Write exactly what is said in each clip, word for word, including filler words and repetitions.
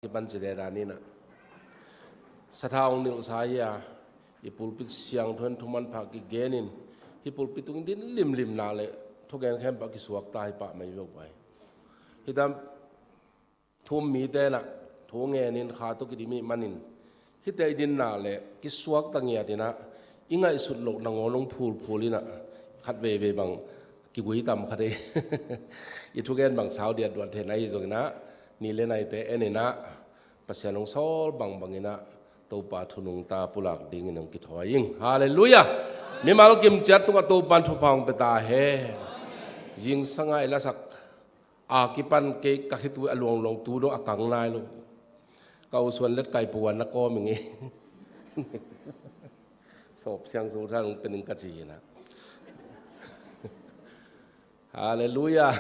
kipan ci dedan inah sathau hong nilhsa hi a, i pulpit siangtho in thu manpha kigenin, hih pulpit tung din limlimna le thugen khempeuh kisuakta hi pah mai veu pai. Hih dan thu um mite inah thu ngenin kha tawh kidim ih manin hihte i dinna le kisuakta ngiat inah i ngaihsut loh nangawn hong phulphul inah khat veivei bang kigui tam khat ei. I thugen bang sau diatduat thei na hi zong inah ni le naite en inah Pasian hong sawl bangbang inah Topa thu nungta pulak dingin hong kithawi ing. Halleluiah. Mimal kimciat tungah Topa in thupha hong pia ta hen. Zingsang a i lasak a kipan kei ka khitui a luangluang tu dong a kang nai lo. Ka u Suan Let Kai puan na kawm ing ei. Sawp siang sulthan hong pening ka ci hi inah. Halleluiah.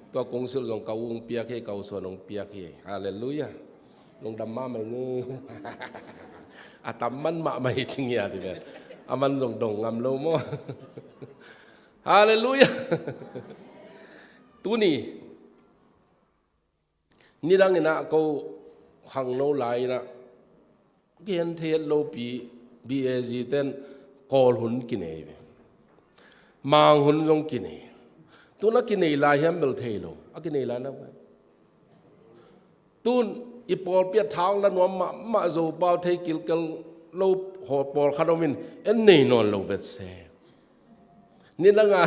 Tua kong silh zong ka u hong piak hi, ka u Suan hong piak hi. Halleluiah. Lungdam mahmah ing ei. A tam man mahmah hi ci ngiat hi ven. A man zong dong ngam lo maw. Halleluiah. Tuni nidang inah ko khangno lai inah gen thei het lopi B A G ten Kawl hun kinei ve. Mang hun zong kinei. Tun a kinei lai hiam bel thei lo. A kinei lai na pai. Tun i pawlpi a thang la nuam mahmah Zopau thei kilkel lo haw pawlkhat om in en nei nawn lo vet se. Nidang a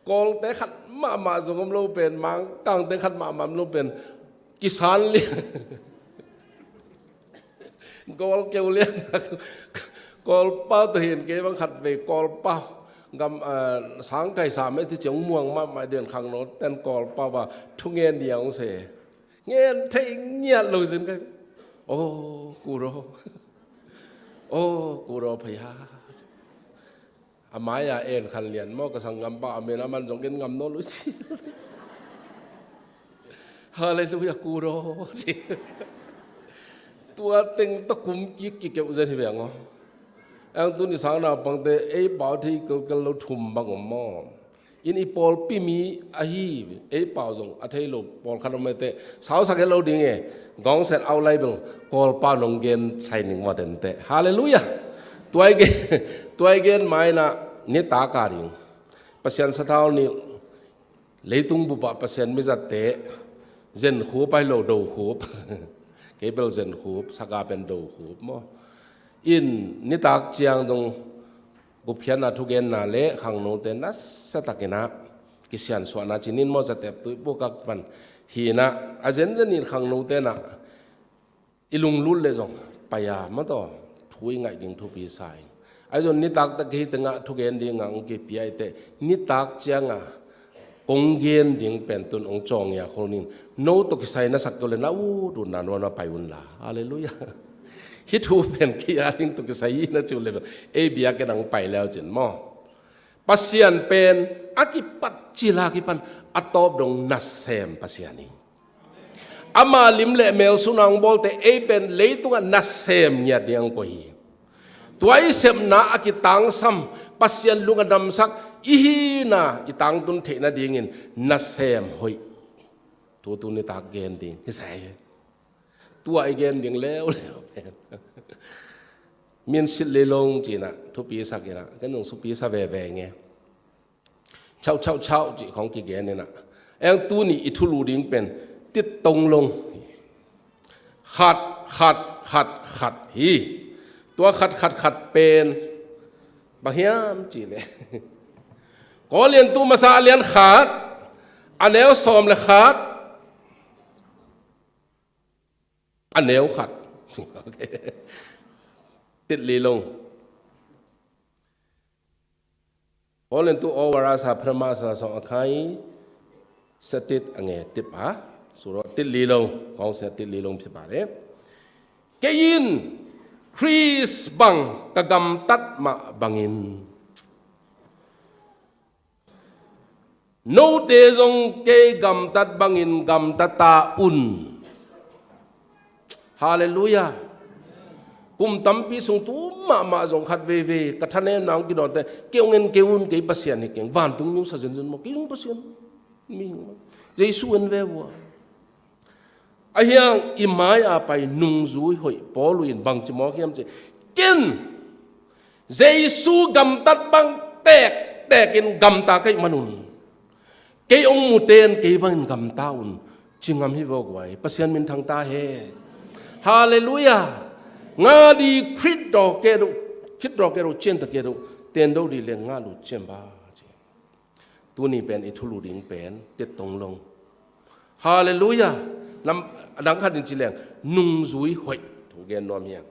Kawlte khat mahmah zong om lo pen, Mangkangte khat mahmah om lo pen kisan lian. Kawl keu lian. Kawlpa tawh hin kei bang khat vei Kawlpa gam, ah, sangkai sa mei ti ciang muang mahmah dian khangno ten Kawlpa va thungen diang se. Ngen thei ngiat lo zin kai. Oh, kuro. Oh, kuro phaya. A mai-a en khan lian maw, ka sanggampa a men a man zong en ngam nawn lo ci. Halleluiah, kuro ci. Tua teng tawh kum kik kikeuh zen hi veng aw. Ang tuni sang naupangte ei pau thei kelkel lo thum bang om maw. In i pawlpi mi ahi ei pau zong a thei lo pawlkhat om ei teh sausak het lo ding e. Gawngsen au lai bel Kawlpa nong gen sai ning maw tente. Halleluiah. Tuai gen, tuai gen mai na nitak a ding Pasian sathau nih leitung bupah Pasian mizatte zen khup ahi lo do khup. Kei bel zen khup, saka pen do khup maw. In nitak ciang dong gupkhiatna thugenna le khangnote nasa takinah kisiansuahna cinin maw zatep tuih pukak pan hinah a zenzen in khangnote nah i lunglut le zong paya mataw thu i ngaih ding thupi sa in. Ahi zong nitak tak hi tengah thugen dingah hong kipia i teh nitak ciangah hong gen ding pen tun hong cawng ia khol ning. No tawh kisai na sak tawh le na ut ut na nuan a pai un la. Halleluiah. Hih thu pen kei a ding tawh kisai hi na ci uh le ei biakinn ah hong pai leu cin maw. Pasian pen a kipat cila kipan a tawp dong nasem Pasian hi. Ama lim le mel suna hong bawlte ei pen leitungah nasem ngiat ding ang koi hi. Tua i sepna a kitangsam Pasian lung a damsak i hina i tangtun theihna dingin nasem hoih. Tutu nitak gen ding hi sai. Tua i gen ding leuleu pen min sit lei long cinah thupi sakinah ken zong thupi sa veve nge. Chau chau chau cih khong kigen inah eng tuni i thulu ding pen tit tong long. Khat khat khat khat hi. Tua khat khat khat pen bang hiam cih le Korintu masa a lian khat a neu sawm le khat a neu khat. Tit lei long. Paul in tu awara sa phrama sa sawng a khai setit a nge tip a suro tit lei long kong se tit lei long phi pare. Kei in Khrist bang ka gamtat mah bangin note zong kei gamtat bangin gamtata un. Halleluiah. Kum tampi sung tu mahmah zong khat veivei ka thanemna hong kidawnte kei hong en kei un kei Pasian hi keng vantung mi hong sa zenzen maw kei hong Pasian mi hong maw Jesu en ve vua. Ahi hang i mai-a pai nungzui hoih Paul in bangci mawk hiam cih, ken Jesu gamtat bang tektek in gamta ka hih manun, kei hong mute in kei bangin gamta un, ci ngam hi vua guai. Pasian minthang ta hen. Halleluiah. Nga di Khrih dawh kei do, Khrih dawh kei do, cian ta kei do, ten do di leng nga lut cian ba, ci. Tuni pen i thulu ding pen tet tong long. Halleluiah. Nam, a dang khat in ci leng, nungzui hoih thu gen nuam hiam?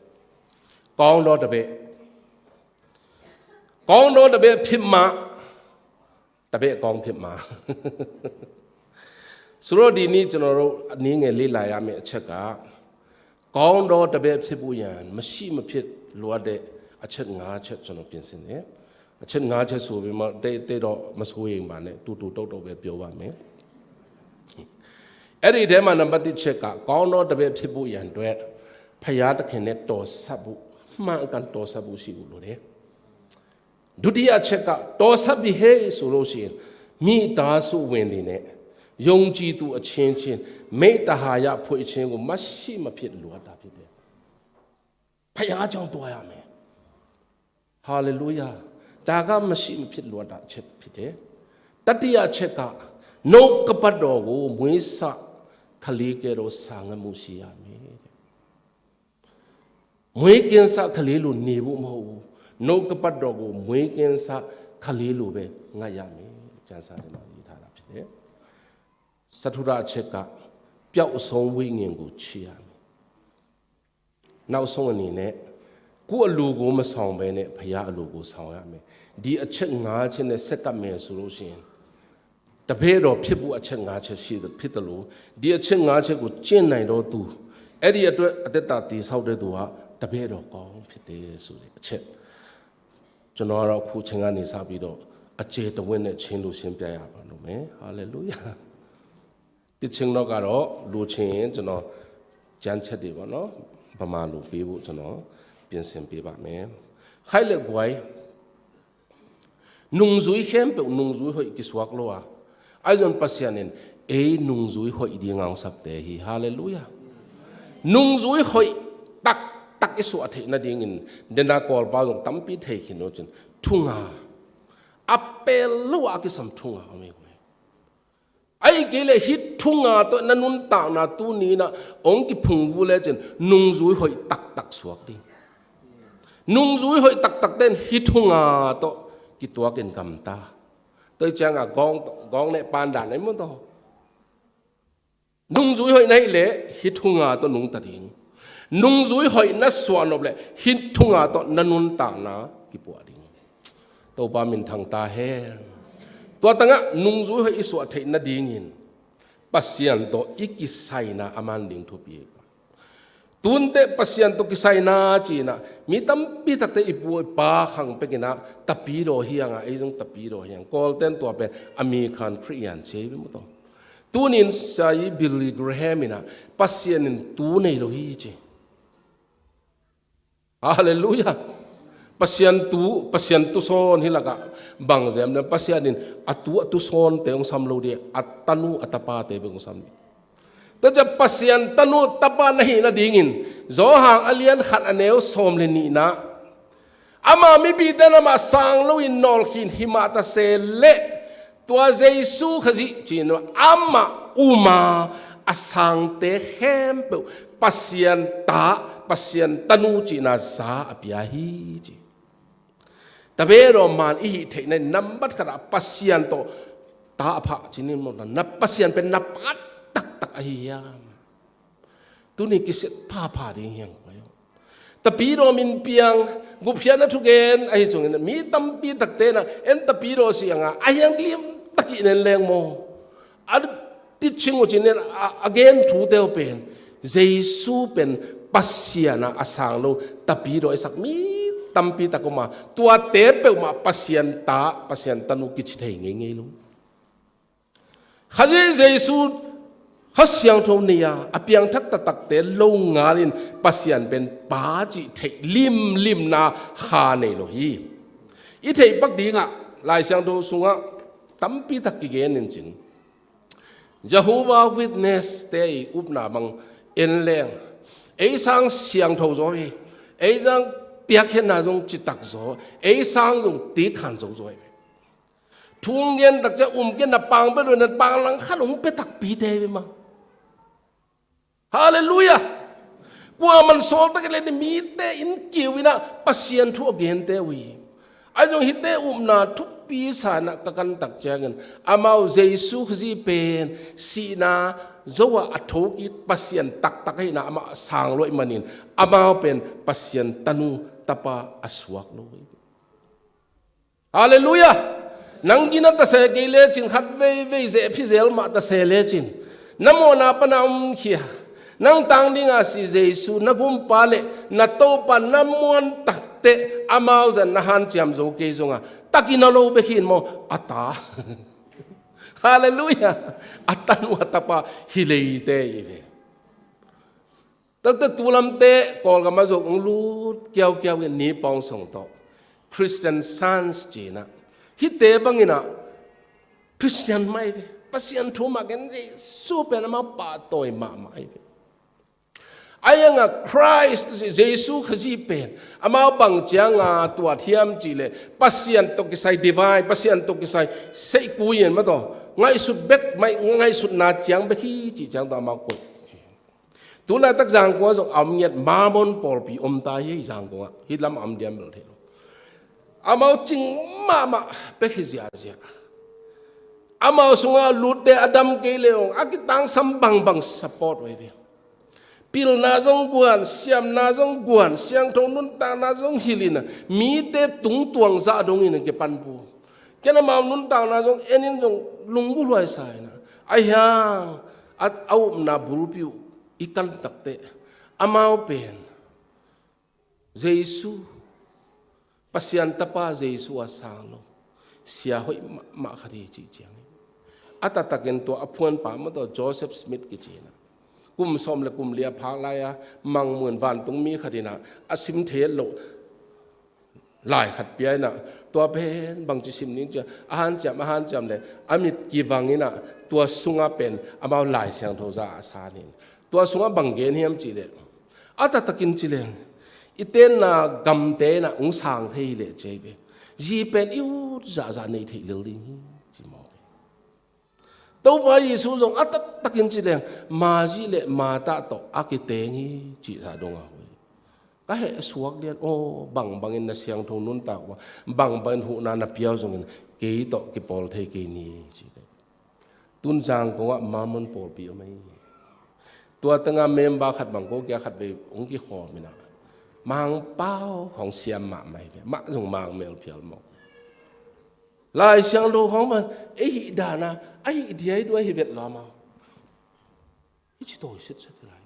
Kawng daw tabeh, kawng daw tabeh phim mah. Tabeh kawng phim mah. Suro di ni cino ro ni nge li lai a me a chek a, kawng daw tabeh phip uh yan masi mapit lua de, a chet nga chet cino pinsin e. A chet nga chet su bi ma te te do masu ying ba ne, tu tu tok tok be pio ba me. Eri de ma nambat ti chek a, kawng daw tabeh phip uh yan duet, phaya ta khenet to sabu, ma kan to sabu si u lo de. Duti a chek a, to sabi hei su lo si in, mi ta su wen di ne, yong ci tu a chin chin, mei ta ha ya phui chin gu masi mapit lua ta pit de. Phaya chang tua ya me. Halleluiah. Daga masi mapit lua ta chet pit de. Tati a chek a, no ka pat do gu, muisa khali ke do sang a musi ya me. Muikensa khalilu ni bu mahu, no ka pat dawk uh muikensa khalilu be ngah ya mi, ciansa de ma yi tha la pite. Sathura cheka pyau song wui ngin gu chia mi. Nau song ani ne ku alu gu ma song be ne phaya alu gu song ya mi. Di a chek nga chen ne set up me su lu sin. Tabe daw phit bu a chet nga chet si phit a lu. Di a chet nga chet gu chin nai daw tu. Edi a tu a te ta ti sau de tu a tabe daw kong phit te su de a chet. Chun a rau khu chin nga ni sa pi daw a che ta wen ne chin lu sin pia ya ba no me. Halleluiah. Ti ching no ka daw lu chin chun a chan chet di ba no. Ba ma lu pi bu chun a pian sin pi ba me. Khai le buai. Nungzui khempeuh nungzui hoih kisuak lo a, ahi zong Pasian in ei nungzui hoih ding a hong sapte hi. Halleluiah. Nungzui hoih taktak i suah theih nadingin dena Kawlpau zong tampi thei khin lo cin thunga a pel lo a kisam thunga om hi. Ahi kei le hih thunga tawh na nuntakna tuni inah hong kiphungvu lecin nungzui hoih taktak suak ding. Nungzui hoih taktak ten hih thunga tawh kituakin gamta. Toi cianga gawng, gawng neh pandan ahi maw taw. Nungzui hoih na hih le hih thunga tawh nungta ding. Nungzui hoih na suahnop le hih thunga tawh na nuntakna kipuah ding. Topa minthang ta hen. Tua tangah nungzui hoih i suah theih nadingin Pasian tawh i kisaina a man ding thupi. Tunte Pasian tawh kisaina cinah mi tampi takte i pu i pa khang pekinah tapidaw hianga ei zong tapidaw hiang Kawlten tua pen a mi khan Khristian cia hi maw taw. Tunin sai Billy Graham inah Pasian in tu nei lo hi ci. Halleluiah. Pasian tu, Pasian tu sawn hi lakah bang zem le Pasian in a tu a tu sawnte hong sam lo dih a tanu a tapate bek hong sam dih. Tua ciah Pasian tanu tapa na hih nadingin Johan a lian khat a neu sawm le nihna ama mipite namah sang loin nawlkhin himah ta se leh tua Jesu Khazih cin amah uma a sangte khempeuh Pasian ta Pasian tanu cihna za a pia hi ci. Tabe daw man i hih theihna in nambat khatah Pasian tawh ta a phah cinin maw na Pasian pen na pa taktak ahi hiam? Tuni kisit phapha ding hiang kua yo. Tapidaw min piang gupkhiatna thugen ahi sungin mi tampi takte na en tapidaw sianga a hiang lim takih nen leng maw? A ti ching uh cin nen a gen thute uh pen Jesu pen Pasian a a sang lo tapidaw i sak mi tampi tak uma tuate peuhmah Pasian ta Pasian tanu kici thei ngeingei lo. Khazih Jesu Kha Siangtho nei-a a piangthak taktakte lo ngalin Pasian pen Pa cih theih limlimna kha nei lo hi. I theih pak dingah Lai Siangtho sungah tampi tak kigenin cin Jehovah Witness te i upna bang en leng, ei sang siangtho zaw hi, ei sang piakkhiatna zong citak zaw, ei sang zong tikhan zo zaw hi. Thu gen takciang um kei na pang pia lo in a pang lang khat hong pia takpite hi ve maw. Halleluiah. Kuaman sawl tak i le ni mite in kiu in a Pasian thu a gente uh hi. A zong hihte upna thupi sa in a ka kan takciangin amau Jesu Khazih pen sihna zo ah a thokik Pasian taktak ahihna amah sang lo ahih manin amau pen Pasian tanu tapa a suak lo hi. Halleluiah. Nang gina tase kei lecin khat veivei zeh phizel mah tase lecin na mawhna pana omkhia, nang tang dinga si Jesu na gumpa le na Topa na muan takteh amau zan na hanciam zo kei zonga takin a lo bek hi in maw a ta. Halleluiah. A tanu a tapa hi leite i ve. Takte tulamte Kawlgam a zong ong lut kiaukiau in ni pawngsong tawh Christian Science ci-in a hihte bangin a Christian mah hi ve. Pasian thu mah gen Jesu pen amau pahtawi mahmah hi ve. A ianga Christ Jesu Khazih pen amau bang cianga tuat hiam cih leh Pasian tawh kisai divine, Pasian tawh kisai seihkui in mah tawh ngaihsut bek mai, ngaihsutna ciang bek hi cih ciang tawh amau koih. Tulaitak Zangkong ah zong a om ngiat Mormon pawlpi om ta hi, Zangkong ah hih lam a om diam bel thei lo. Amau cing mahmah bek hi ziahziah. Amau sungah lutte a dam kei le ong a kitangsam bangbang support uh hi ve. Pilna zong guan, siamna zong guan, siangtho nuntakna zong hilh in a mite tungtuang zah dongin a kipan pu. Ken amau nuntakna zong en in zong lunggulhuai sa in a, a hiang a, a upna bulpi uh i kan takteh amau pen Jesu, Pasian tapa Jesu a sang lo sia hoih mahmah khat hi cih ciang hi. A taktakin tua a phuanpa mah tawh Joseph Smith kici in a kum sawm le kum li a phak lai-a Mangmun vantungmi khat in a a sim thei loh lai khat pia in a, tua pen bangci sim ning cia a hanciam a hanciam le a mit kivang in a tua sungah pen amau Lai Siangtho za a san in tua sungah bang gen hiam cih leh a taktakin ci leng i tenna gamte in a ong sang thei hi leh ci hi ve. Zi pen i ut zahzah nei theih lel ding hi ci mawk hi. Topa Jesu zong a taktakin ci leng Mari le Martha tawh a kiteng hi cih sa dong a hoih. Ka heh suak lian aw, bangbangin na siangtho nuntak uh a, bangbangin huhna na pia uh zongin kei tawh kipawl thei kei ni ci. Tun Zangkong ah Mormon pawlpi om hi. Tua tengah member khat bang ko kia khat vei hong kikhawm in a Mangpau khawng siam mahmah hi ve. Mah zong Mangmel phial mawk. Lai Siangtho khawng man ei hih dana a hih diaiduai hi vet lo amau. Hi ci tawi setset hi lai.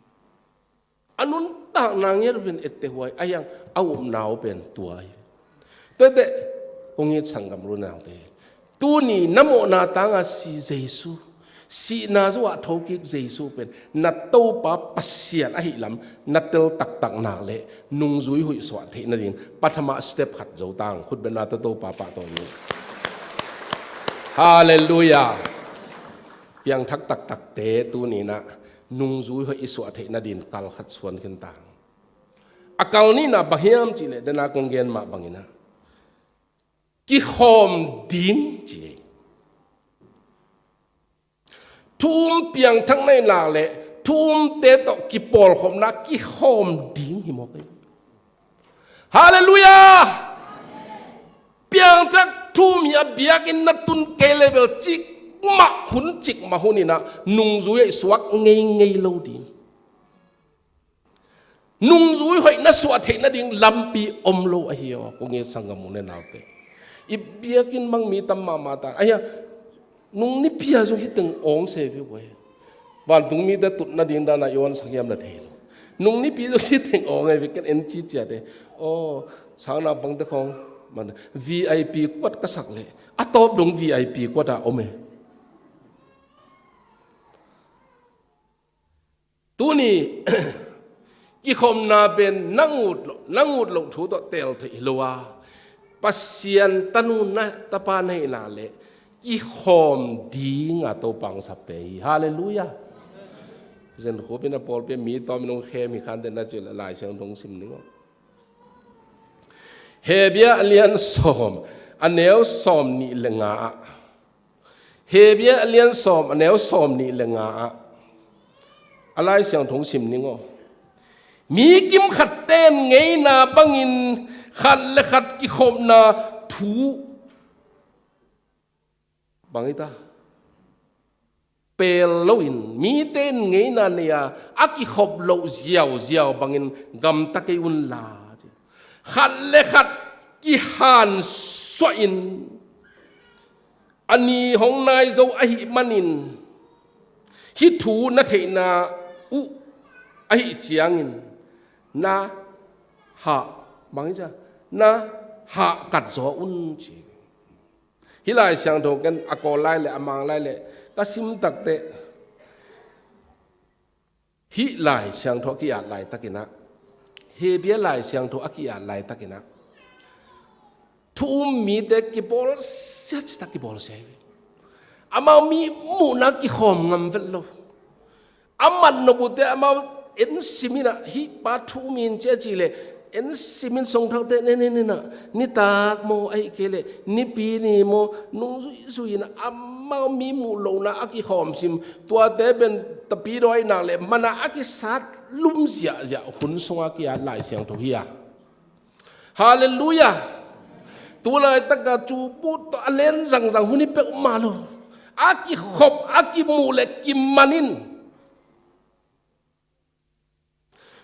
A nuntakna ngiat uh pen etteh huai a hiang a upna uh pen tua hi. Tuaiteh kong it sanggam ru naute, tuni na mawhna tanga si Jesu, sihna zo ah thokik Jesu pen na Topa Pasian ahih lam na tel taktak nak leh nungzui hoih suah theih nading pathama step khat zo tang. Khutbetna tawh Topa pahtawi ni. Halleluiah. Piangthak taktakte tuni in a nungzui hoih i suah theih nading kal khat suan khin tang. A kal nihna bang hiam cih leh dena kong gen mah bangin a kikhawm ding ci hi. Thu-um piangthak na hih nak leh thu-umte tawh kipawlkhopna kikhawm ding hi mawk hi. Halleluiah. Piangthak thu-um hi a biakinn na tun kei leh bel cikmah hun cikmah hun in a nungzui ah i suak ngeingei lo ding. Nungzui hoih na suah theih nading lampi om lo ahi aw, kong it sanggam u le naute. I biakinn bang mi tam mahmah ta ahi a, nung nipi a zong hih teng awng se viu ahi. Vantung mite tut nading dana i awnsak hiam na thei lo. Nung nipi zong hih teng awng ahi ve, ken en ciciate. Aw, sang naupangte khawng man V I P kuat ka sak leh a tawp dong V I P kuat a om e. Tuni kikhawmna pen nang ut loh, nang ut loh thu tawh tel theih hi lo a, Pasian tanu na tapa na hihna le kikhawm dinga Topa hong sap pe hi. Halleluiah. Zen khupin a pawlpi mi tawmin hong khem hi khante na cih leh Lai Siangtho hong sim ning aw. Hebru a lian sawm a neu sawm nih le nga ah. Hebru a lian sawm a neu sawm nih le nga ah a Lai Siangtho hong sim ning aw. Mi kimkhat ten ngeina bangin khat le khat kikhopna thu bang hi ta. Pel loin mite in ngeina nei a, a kikhop loh ziauziau bangin gamta kei unla, khat le khat kihansuahin a ni hong nai zo ahih manin hih thu na theihna uh ahih ciangin na hah, bang hi cia, na hah kat zaw un ci. Hih Lai Siangtho ken a Kawl lai le a Mang lai le ka sim takteh, hih Lai Siangtho a ki-at laitakin ah, Hebru Lai Siangtho a ki-at laitakin ah, thu um mite kibawlsia citak kibawlsia hi ve. Amau mi muhna kikhawm ngam vet lo. A mat nop uhte amau en simin ah, hih pa thu um in ci a cih leh en simin songthaute ne ne ne na, nitak maw, ahih kei leh nipi ni maw, nungzuizui in amau mi muh lohna a kikhawm sim. Tuate pen tapidaw ahih nak leh mana a kisat lum ziahziah hun sunga ki-at Lai Siangtho hi a. Halleluiah. Tu laitaka cu put tawh a len zangzang hun hi peuhmah lo. A kikhop, a kimuh le kiman in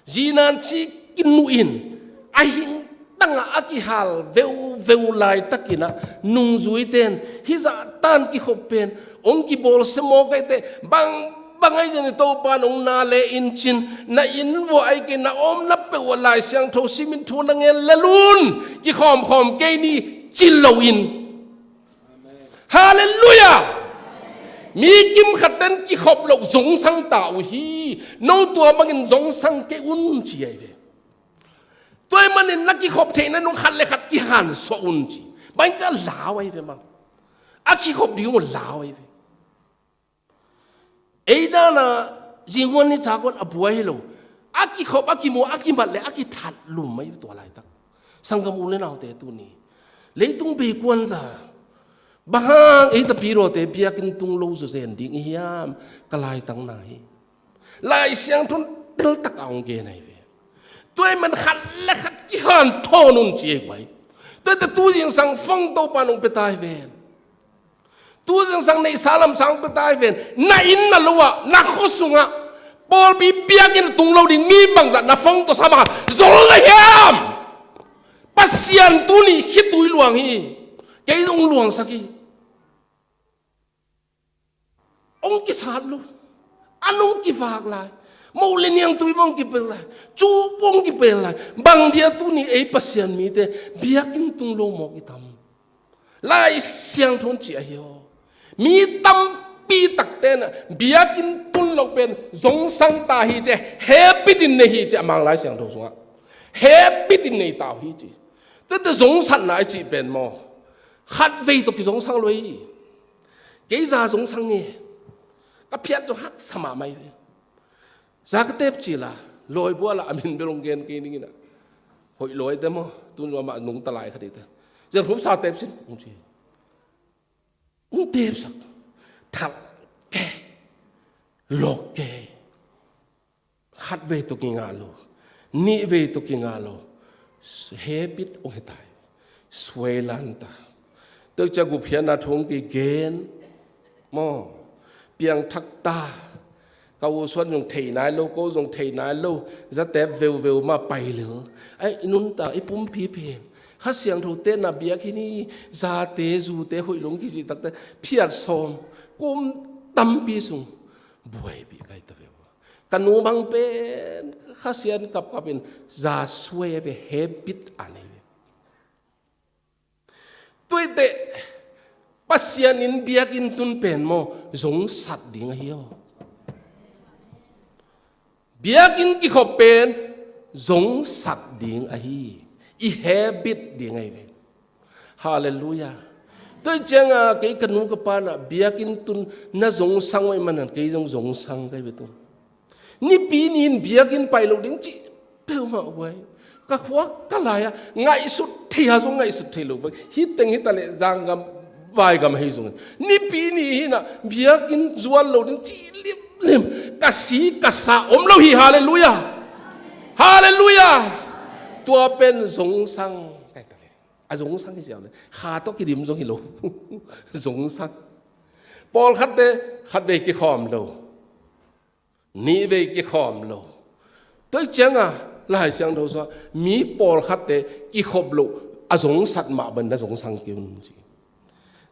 zinan ci kinuh in a hingtangah a kihal veuveu laitakin ah, nungzuite in hih zahtan kikhop pen hong kibawlsia mawk ahih teh, bang bang ahi zongin Topa in hong na le in cin, na inn vuah ahih kei, na omna peuh ah Lai Siangtho simin thu na ngen lel un, kikhawmkhawm kei ni ci loin. Halleluiah. Mi kimkhat ten kikhop loh zongsang ta uh hi. No tua bangin zongsang kei un ci ahi ve. Tua ahih manin na kikhop theihna nung khat le khat kihansuah un ci. Bang cia lau ahi ve maw. A kikhop ding uh lau ahi ve. Ei dana zinghuan ni cakon a buai hi lo. A kikhop, a kimu, a kimat le a kithat lum mai tua laitak. Sanggam u le naute tuni, leitung beikuan ta, bang hang ei tapirawte biakinn tung lo zawzen ding i hiam? Ka laitang na hi. Lai Siangtho in teltak a hong gen ahi ve. Tua ahih man khat le khat kihanthawn un ci ahi guai. Tua ahih teh tu zingsang phone Topa in hong pia ta hi ve. Tu zingsang neihsa lamsang pia ta hi ven. Na inn na lo ah, na khua sungah, pawlpi biakinn a tung lo ding mi bangzah na phone tawh sam a zol na hiam? Pasian tuni khitui luang hi. Kei zong luangsak hi. Hong kisat lo. An hong kivak lai. Mo le niangtui bang hong kipel lai. Cu bang hong kipel lai. Bang dia tuni ei Pasian mite biakinn tung lo mawk i tam? Lai Siangtho in ci ahi aw. Mi tampi takte in ah biakinn tun loh pen zongsang ta hi ci, habit in nei hi ci, a Mang Lai Siangtho sungah habit in nei ta uh hi ci. Tete zongsatna i cih pen maw, khatvei tawh kizongsang lo hi. Kei za zongsang nge, ka phiat zong haksa mahmah hi ve. Za ka tep ci la, lawi bua la a min bel hong gen kei ning in ah. Hoih lawi te maw, tun zong amah nungta lai khat hi te. Zen khupsa tep sin hong ci. Hong tepsak. Thalh kei. Lawk kei. Khatvei tawh kingah lo. Nihvei tawh kingah lo. Habit hong hi ta hi. Suai lan ta. Tua cia gupkhiatna thu hong kigen. Maw, piangthak ta. Ka u suan zong thei nai lo, ko zong thei nai lo. Zatep veuveu mah pai lel. Ai, i nuntak, i pumpi pen Kha Siangtho tenna biakinn hi. Zate, zute, hoih lo hong kicih takte phiat sawm. Kum tampi sung buaipih kai ta ve. Ka nu bang pen Kha Sian kapkap in za suai a ve, habit a nei ve. Tuaite Pasian in biakinn tun pen maw, zongsat ding ahi aw. Biakinn kikhop pen zongsat ding ahi. I habit ding ahi ve. Halleluiah. Tua ciangah kei ka nu ka pa in ah biakinn tun na zongsang uh ahih manin kei zong zongsang ka hi ve tu. Nipi ni in biakinn pai lo ding cih peuhmah uh ahi. Ka khua ka lai-ah ngaihsut thei a zong ngaihsut thei lo. Hih teng hi ta leh zanggam vaigam ahi zongin nipi ni hi in ah biakinn zuan lo ding cih limlim. Ka si ka sa om lo hi. Halleluiah. Halleluiah. Tua pen zongsang ka hi ta leh. A zongsang hi ziau le kha tawh kidim zong hi lo. Zongsang. Pawlkhatte khatvei kikhawm lo, nihvei kikhawm lo. Tua ciangah Lai Siangtho sungah mi pawlkhatte kikhop loh a zongsat mah bangin na zongsang kei un ci.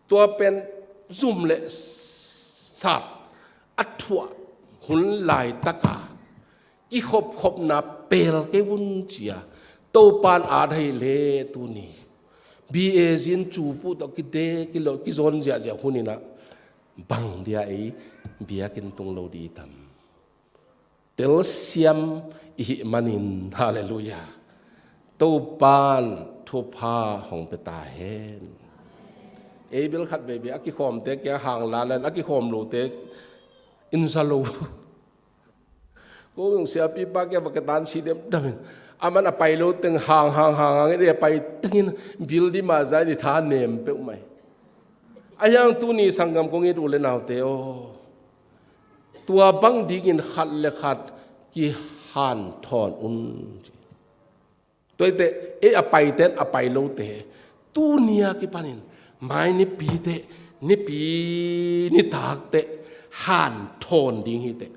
Tua pen zum le sat a thuah hun laitaka kikhopkhopna pel kei un ci-a Topa'n at ahih leh tuni B A zin cu puh tawh kide kilo kizon ziahziah hun in ah bang dia ei biakinn tung lo ding i tam? Telsiam i hih manin, halleluiah, Topa'n thupha hong pia ta hen. Ei bel khatvei bel a kikhawmte kia hang la len a kikhawm lote in za lo. Ko zong siapipa kia va ka tan si demdam in, aman a pai lo teng hang hang hang hang in, a pai tengin building mah za in i tha nem peuhmah hi. A hiang tuni sanggam kong it u le naute aw, tua bang dingin khat le khat kihanthawn un ci. Tua hi teh ei a paite in a pai lote tuni a kipanin mai nipi teh, nipi nitak teh hanthawn ding hi teh.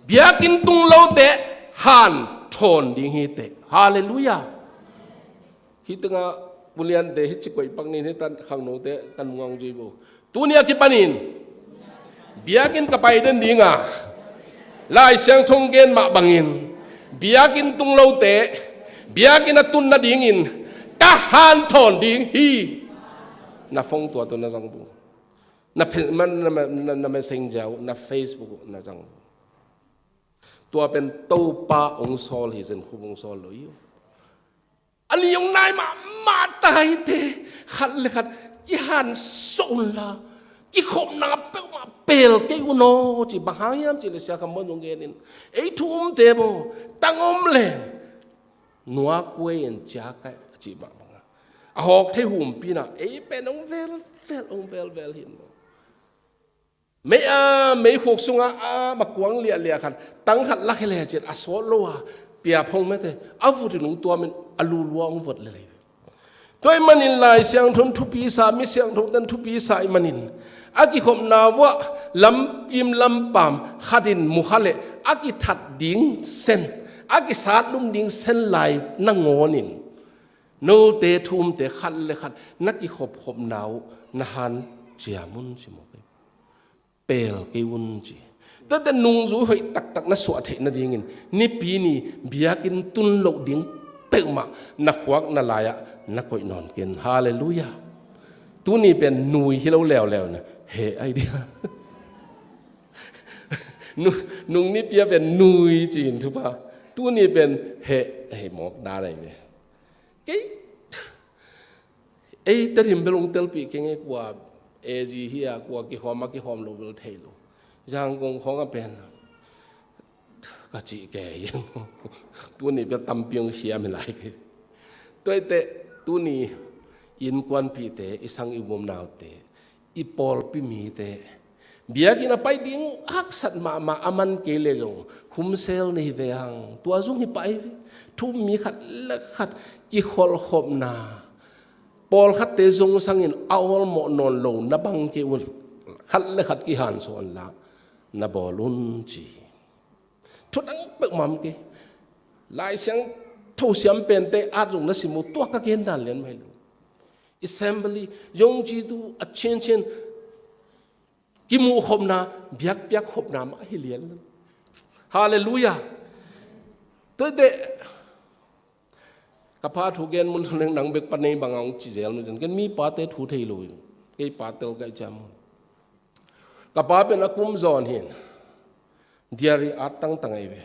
Biakinn tung lote hanthawn ding hi teh. Halleluiah. Hih tengah Pu Liante hih ci koih pak ni in, hih tan khangnote kan nungang zui bo. Tuni a kipanin biakinn ka pai den ding a, Lai Siangtho in gen mah bangin biakinn tung lote biakinn a tun nadingin ka hanthawn ding hi. Na phone tua tawh na zang bo. Na phe-, na, na, na, na Messenger uh, na Facebook uh na zang bo. Tua pen Topa hong sawl hi, zen khup hong sawl lo hi. A ni hong nai mahmah ta hi teh, khat le khat kihansuah unla, kikhopna peuhmah pel kei un aw ci. Bang hang hiam cih leh Sia Kham Muan zong gen in, ei thu umte maw, tang om leng nuak kuai in cia kai a cih mah bangin a hawk thei humpi in ah ei pen hong velvel, hong velvel hi maw. Mei a, meikhuk sungah a makuang liahliah khat tang khat lak hi leh cin a sawt lo a, pia phong mete a vut in hong tuam in a lulua hong vot lelei. Tua ahih manin Lai Siangtho in thupi sa, mi siangthote in thupi sa ahih manin a kikhopna uah lamkim lampam khat in mu kha leh a kithat ding sen, a kisat lum ding sen lai nangawnin note thu umte khat le khat na kikhopkhopna uh na hanciam un ci maw. Pel kei un ci. Tua teh nungzui hoih taktak na suah theih nadingin nipi ni biakinn tun loh ding peuhmah na khuak na lai-ah na koih nawn ken. Halleluiah. Tuni pen nui hi lo leuleu na, heh ahi dia. Nu-, nung nipi a pen nui ci-in thupha. Tuni pen heh, heh mawk dan ahi ve. Kei, ei Tedim bel hong telpih keng e, kua A G hi a, kua kikhawm a kikhawm lo bel thei lo. Zangkong khawng a pen ka cih kei hi. Tuni bel tampi hong hiam hi lai kei. Tua hi teh tuni innkuanpihte, i sang i upnaute, i pawlpi mite biakinn a pai ding haksat mahmah a man kei leh zong humsel na hi ve hang, tua zong hi pah hi ve. Thu um mi khat le khat kikholhkhopna, pawlkhatte zongsangin a awlmawh nawn lo na bang kei un. Khat le khat kihansuah unla na bawl un ci. Thu dang peuhmah om kei. Lai Siangtho siam pente at zong na sim uh, tua ka gen dan lian mah hi lo. Assembly, yong ci tu a chin chin kimuhkhopna, biakpiakkhopna mah hi lian. Halleluiah. Tua hi teh ka pa thu gen mun leng nang bek pa nei bang a hong ci zel nu zen. Ken mi pate thu thei lo in, kei pa tel ka hi ciam. Ka pa pen a kum zawn hi in, diary at tangtang ahi ve.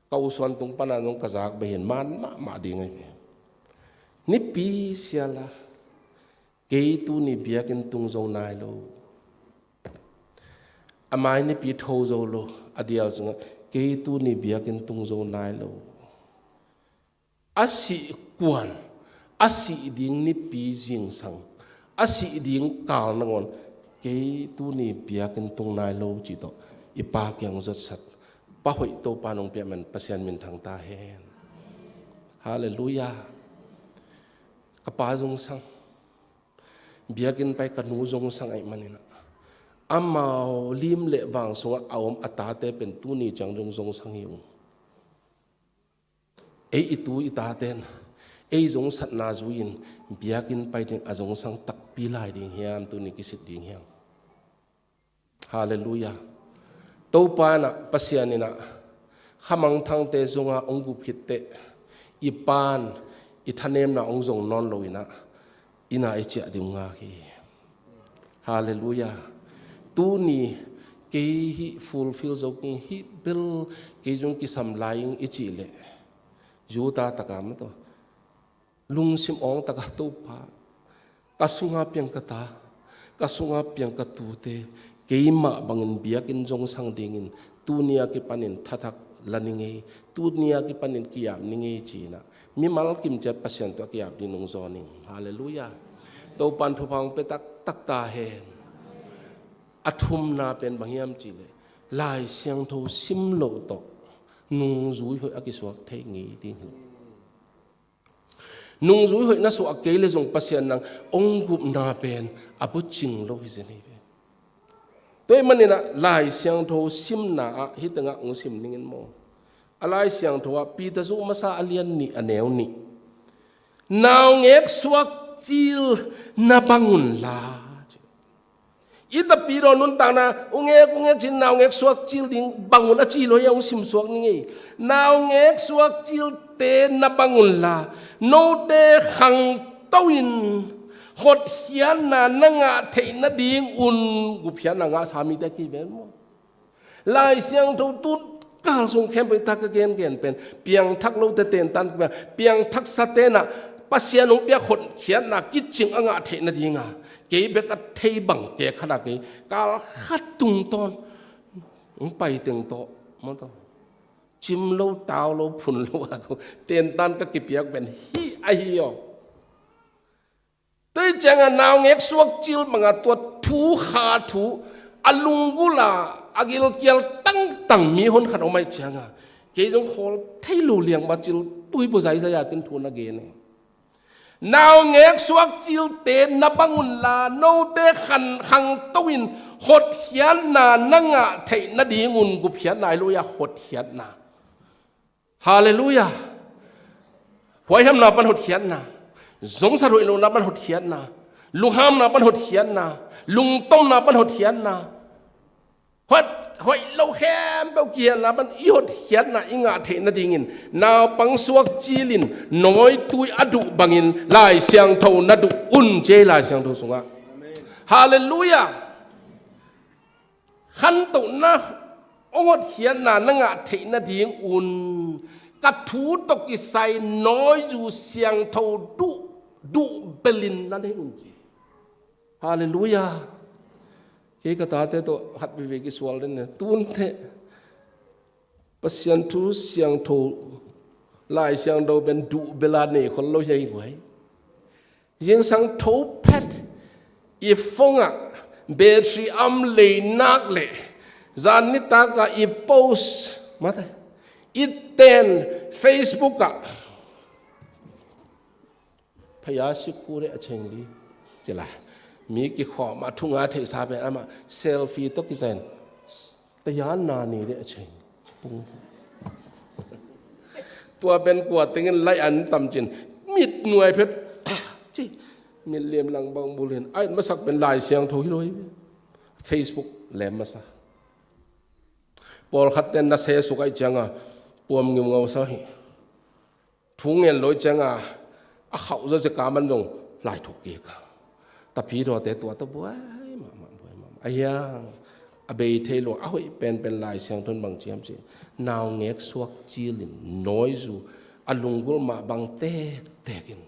Ka u suan tung pan a zong ka zak beh hi in, man mahmah ding ahi ve. Nipi sial a Kei tuni biakinn tung zo nai lo. A mai nipi tho zo lo, a diau sungah, kei tuni biakinn tung zo nai lo. A sih kuan, a sih ding nipi zingsang, a sih ding kal nangawn, kei tuni biakinn tung nai lo cih tawh i Pa kiang zotsat. Pa hoih Topa nong piak man Pasian minthang ta hen. Halleluiah. Ka pa zong sang, biakinn pai ka nu zong sang ahih manin ah, amau lim le vang sungah a om a tate pen tuni ciang zong zong sang hi ung. Ei i tu i taten ei zong satna zui-in biakinn pai ding a zong sang takpi lai ding hiam, tuni kisit ding hiam? Halleluiah. Topa in ah, Pasian in ah, khamangthangte zonga hong gup khit teh, i pan i thanemna hong zong nawn lo in ah, inn ah i ciah ding ngak hi. Halleluiah. Tuni kei hih fulfill zo king, hih bel kei zong kisam lai ing i cih leh, Judah taka mah tawh lungsim awng taka, Topa, ka sunga piang ka ta, ka sunga piang ka tute, keimah bangin biakinn zong sang dingin tuni a kipanin thathak la ni ngei, tuni a kipanin ki-ap ni ngei ci-in ah, mimal kimciat Pasian tawh a ki-ap ding nong zawn ing. Halleluiah. Topan thupha hong pia taktak ta hen. A thumna pen bang hiam cih leh, Lai Siangtho sim loh tawh nungzui hoih a kisuak thei ngei ding hi. Nungzui hoih na suah kei leh zong Pasian in ah hong gupna pen a bucing lo hi zen hi ve. Tua ahih manin ah Lai Siangtho simna ah hih tengah hong sim ning in maw. A Lai Siangtho ah Peter zuh masa a lian nih a neu nih, naungek suak cil na bang unla. I Tapidaw nuntakna, ungek, ungek ci-in naungek suak cil ding bang un a ci lo hi a, hong simsuak ni ngei. Naungek suak cilte na bang unla, note khangto in hotkhiatna na ngah theih nadingun, gupkhiatna ngahsa mite kiven maw. Lai Siangtho tu kal sung khempeuh i tak a gengen pen, piangthak lote tentan, piangthaksa tenah Pasian hong piak hotkhiatna kicing a ngah theih nadinga, kei bek a thei bang kei khat a kei kal khat tungtawn hong pai teng tawh, maw tawh, cim lo, tau lo, phun lo a ko tentan ka kipiak pen hih ahi aw. Tua hi cianga naungek suak cil banga tua thu, kha thu a lunggulh a, a gilkial tangtang mi honkhat om ahih cianga, kei zong khawl thei lo liang mah, cil tui bu zaizai a kin thu na gen e. Naungek suak cilte na bang unla, note khan khangto in hotkhiatna na ngah theih nadingun, gupkhiatna hi lo hi a, hotkhiatna. Halleluiah. Huaihamna pan hotkhiatna, zongsat hoih lohna pan hotkhiatna, lunghamna pan hotkhiatna, lungtomna pan hotkhiatna, hoih, hoih lo khempeuh kihelna pan i hotkhiatna i ngah theih nadingin, naupang suak cilin nawitui a duh bangin Lai Siangtho na duh un, ci-a Lai Siangtho sungah. Halleluiah. Khantohna, hong hotkhiatna na ngah theih nadingun ka thu tawh kisai nawizu siangtho duh, duh belin na nei un, ci. Halleluiah. Kei ka tate tawh khat veivei kisual den ne, tunte Pasian thu siangtho, Lai Siangtho pen duh bela nei khol lo hi a, hi guai. Zingsang tho phet i phone ah battery am lei nak leh, zan nitak ah i post, mate, i ten Facebook ah, พยาสิกคู่ได้ a cheng li, ci la. Mi kikhawm a thu nga theihsa pen amah selfie tawh kizen. Tayan nani de a cheng. Tua pen kua tengin lai an tam cin, mit nuai phet, ci, mit liam lang bang bul hin, a et masak pen Lai Siangtho hi lo hi. Facebook lem masa. Pawlkhat ten na se suk ahih cianga puam ngiungau sa hi. Thu ngen lo cianga a khauh zaw zeka man zong lai thuk kik a. Tapidawte tua tawh buai mahmah, buai mahmah. A hiang a bei thei lo, a hoih penpen Lai Siangtho in bang ci hiam cih, naungek suak cilin nawizu a lunggulh mah bang tektekin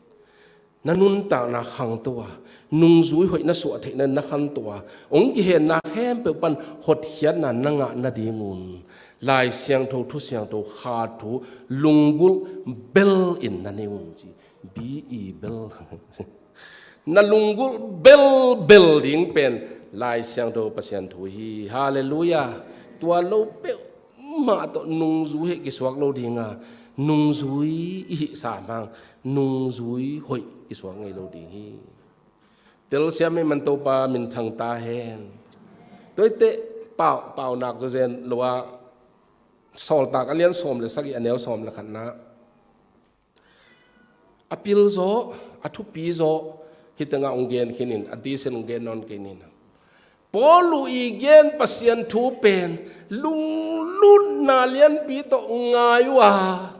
na nuntakna khangto a, nungzui hoih na suah theihna na khangto a, hong kihenna khempeuh pan hotkhiatna na ngah nadingun Lai Siangtho, Thu Siangtho kha thu lunggulh bel in na nei un ci. B E bel. Na lunggulh belbel ding pen Lai Siangtho Pasian thu hi. Halleluiah. Tua lo peuhmah tawh nungzui hoih kisuak lo ding a, nungzui i hih sam hang nungzui hoih kisuak ngei lo ding hi. Telsiam ei man, Topa minthang ta hen. Tuaite pau, paunak zawzen lo a, Sawltak a lian sawm le sagih, a neu sawm le khatna. A pil zaw, a thupi zaw, hih tengah hong gen khin in, a disen hong gen nawn kei ning. Paul i gen Pasian thu pen lunglutna lianpi tawh ngai uh a,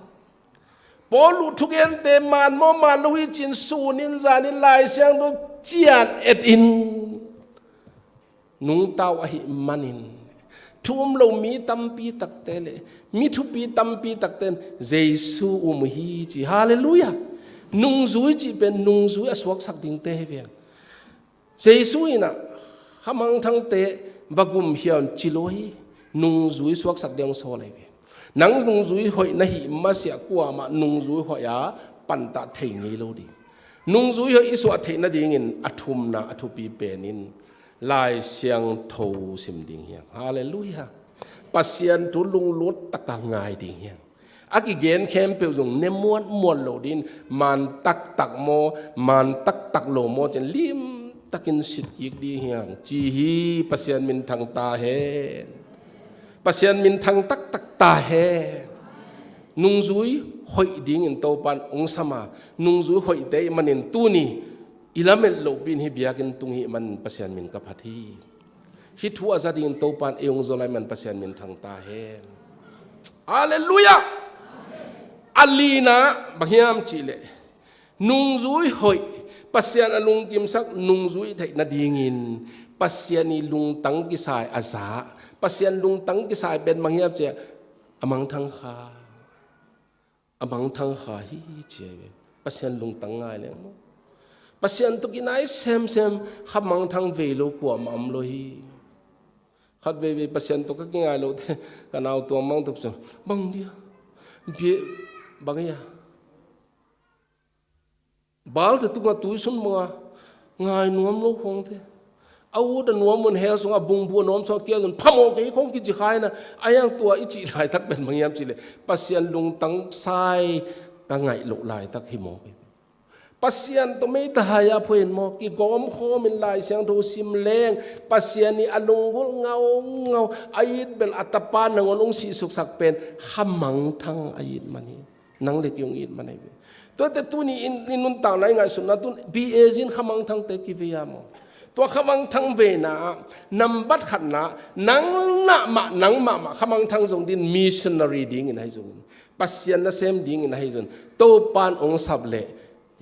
Paul thugente man maw man lo hi ci-in sun in zan in Lai Siangtho cian et in nungta uh ahih manin, thu um lo mi tampi takte le mi thupi tampi takte in Jesu um uh hi ci. Halleluiah. Nungzui cih pen nungzui a suaksak dingte hi ve. Jesu in ah khamangthangte va gumkhia un ci lo hi. Nungzui suaksak ding hong sawl ahi ve. Nang nungzui hoih na hih masiah kuamah nungzui hoih a pantah thei ngei lo ding. Nungzui hoih i suah theih nadingin a thumna, a thupi pen in Lai Siangtho sim ding hi hang. Halleluiah. Pasian thu lunglut takin ngai ding hi hang. A kigen khempeuh zong ne muatmuat lo ding, man taktak maw, man taktak lo maw ci-in limtakin sit kik ding hi hang ci hi. Pasian minthang ta hen. Pasian minthang taktak ta hen. Nungzui hoih dingin Topa in hong sam a, nungzui hoihte ahih manin tuni i lamet lohpi in hih biakinn tung ahih manin Pasian min ka phat hi. Hih thu a za dingin Topa in ei hong zaw lai man Pasian minthang ta hen. Halleluiah. A lina bang hiam cih leh, nungzui hoih, Pasian a lungkimsak nungzui theih nadingin Pasian i lungtang kisai a za. Pasian lungtang kisai pen bang hiam cih leh, a mangthang kha, a mangthang kha hi ci ahi ve. Pasian lungtang ngai leng maw, Pasian tawh kinai semsem, kha mangthang vei lo kuamah om lo hi. Khat veivei Pasian tawh ka kingai lo te, ka nau tuang mang tuk sung, bang dia, bia, bang ia, balte tungah tuisun banga ngai nuam lo khawngte, a ut a nuam un hell sungah bungbu a nuam sungah kial un phamawh kei khawng kici kha in ah, a hiang tua i cih laitak pen bang hiam cih leh, Pasian lungtang sai ka ngaih loh laitak hi mawk hi. Pasian tawh meita hai a phuahin maw, kigawm khawmin Lai Siangtho sim leng, Pasian i a lunggulh ngaungau, a it bel a tapa nangawn hong sihsuksak pen kha mangthang a it man hi. Nang le kei hong it man ahi ve. Tuate tuni in, i nuntakna i ngaihsutna tun B A zin kha mangthangte kivei a maw. Tua kha mangthang veina ah nambat khatna, nang nah mah, nang mahmah kha mangthang zong din, missionary dingin ahi zongin, Pasian nasem dingin ahi zongin, Topa in hong sap leh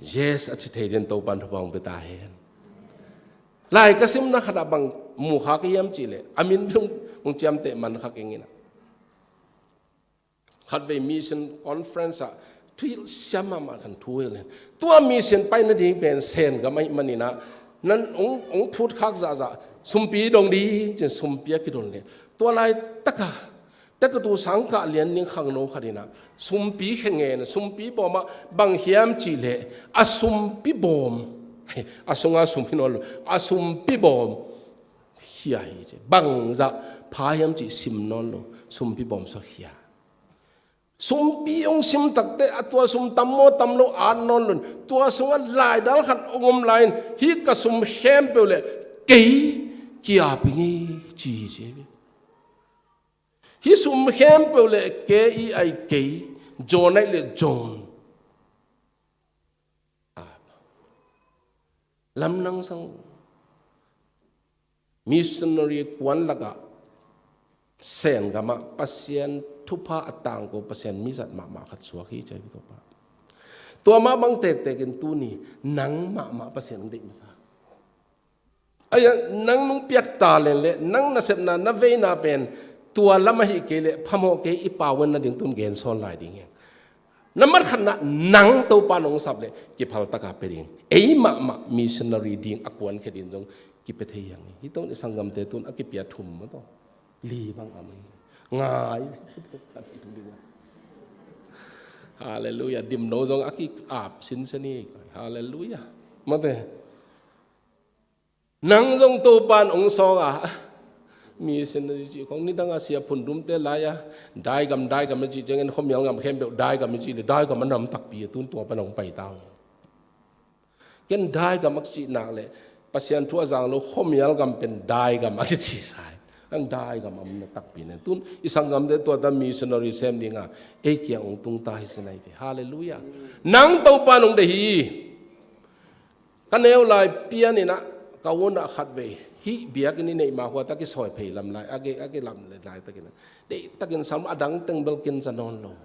yes a ci thei din Topa in thupha hong pia ta hen. Lai ka simna khatah bang mu kha ka hiam cih leh, a min hong, hong ciamteh man kha keng in ah. Khatvei mission conference ah thuhilh siam mahmah khan thuhilh hen. Tua mission paina ding pen Sen gam ahih manin ah, nan hong, hong phut khak zahzah, sumpi dong ding ci-in sumpi a kidon leh, tua laitak a, tek a tu sangkah lian ding khangno khat in ah sumpi khe ngen, sumpi bawm ah, bang hiam cih leh, a sumpi bawm, a sungah sum hi nawn lo, a sumpi bawm khia hi ci. Bangzah pha hiam cih sim nawn lo, sumpi bawm sua khia. Sumpi hong sim takteh, a tua sum tam maw tam lo at nawn lo in, tua sungah laidal khat hong om lai in, hih ka sum khempeuh leh kei ki-ap ing ei ci hi ci. Hih sum khempeuh leh kei i ai kei, John ai leh John. Lamdang sang. Missionary kuan lakah Sen gamah Pasian thupha a tangko, Pasian mizat mahmah khat suak hi ci ahi ve Topa. Tua mah bang tektekin tuni nang mahmah Pasian hong deih masa. Ahi a, nang nong piak talent leh nang nasepna, na veina pen tua lam ahih kei leh phamawh kei, i pau-en nading tun gen sawn lai ding hi. Nambat khatna, nang Topa in hong sap leh kiphal taka pia ding. Ei mahmah missionary ding a kuankhia ding zong kipia thei hi hang hi. Hih tawh i sanggamte tun a kipia thum mah tawh li bang a mah hi. Ngai. Halleluiah. Dimno zong a ki-ap sinsen hi. Halleluiah. Mate. Nang zong Topa in hong sawng a, missionary cih khong nidang a sia phundumte lai-a, daigam, daigam a cih ciangin khuamial gam khempeuh daigam i cih leh daigam a nam takpi a, tun tua pan hong pai ta uh. Ken daigam a cih nak leh Pasian thu a zang lo khuamial gam pen daigam a kici sa hi. Ang daigam a om na takpi nen. Tun i sanggamte tua ta missionary sem ding a ei kiang hong tung ta hi sin ahi ve. Halleluiah. Nang Topa in hong deih hi. Ka neu lai pian in ah, ka un ah khatvei hih biakinn i neih ma hua tak i sawi phei lam lai, a ke, a ke lam lai takin ah, deihtakin sam a dang teng bel ken za nawn lo.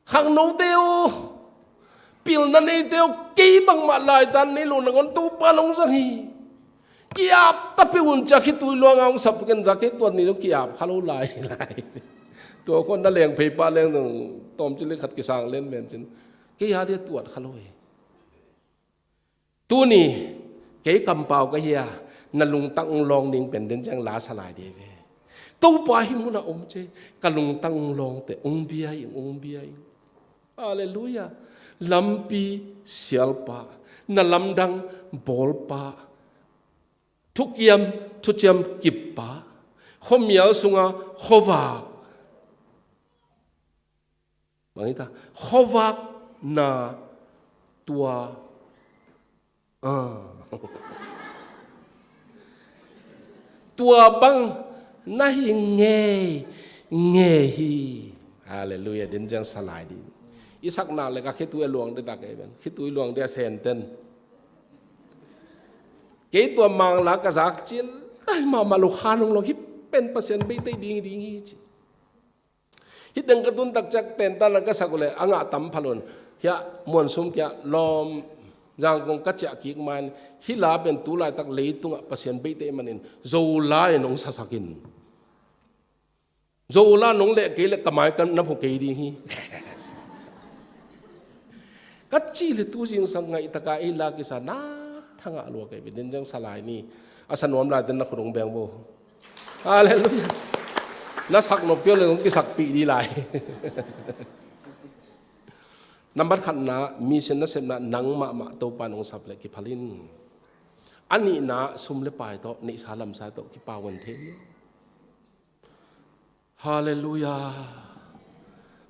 Khangnote aw, pilna neite aw, kei bangmah laitan nei lo nangawn Topa in hong zang hi. Ki-ap ta peuh un cia khitui luang a hong sap ken za kei tuat ni zong ki-ap kha lo lai lai. Tua khon na leng phei pah leng zong tawmcik le khat kisang len men cin. Kei a dia tuat kha lo hi. Tuni, kei kampau ka hi a, na lungtang hong lawng ding pen den ciang la sa lai ding ve. Topa hih munah om ci, ka lungtang hong lawngte, hong bia ing, hong bia ing. Halleluiah. Lampi sialpa, na lamdang bawlpa, thukiam, thuciam kippa, khuamial sunga khuavak. Bang hita, khuavak na tua. Ah. Tua bang na hi ngei, ngei hi. Halleluiah, den ciang sa lai ding. I sakna le ka khitui a luang ding ta kei pen. Khitui luang ding a senten. Kei tua Mangla ka zak cil, ai, mahmah lo kha nung lo, hih pen Pasian beitei ding, ding hi ci. Hih teng ka tun tak ciang tentan ka sak uh leh a ngah tam pha lo in, hiah muan sum kiah lawm, Zangkong ka ciah kik man, hih la pen tu laitak leitungah Pasian beitei manin Zola in hong sasak in. Zola nong leh kei leh ka mai ka na phu kei ding hi. Ka cih leh tu zingsang ngaih taka ei la kisa na thangah lua kei ve, den ciang sa lai ni. A sa nuam lai den na khut hong beng bo. Halleluiah. Na sak nop peuh le hong kisakpih ding lai. Nambat khatna, mission nasepna nang mahmah Topa in hong sap leh kiphal in. A nihna, sum le pai tawh, neihsa lamsa tawh kipau in thei. Halleluiah.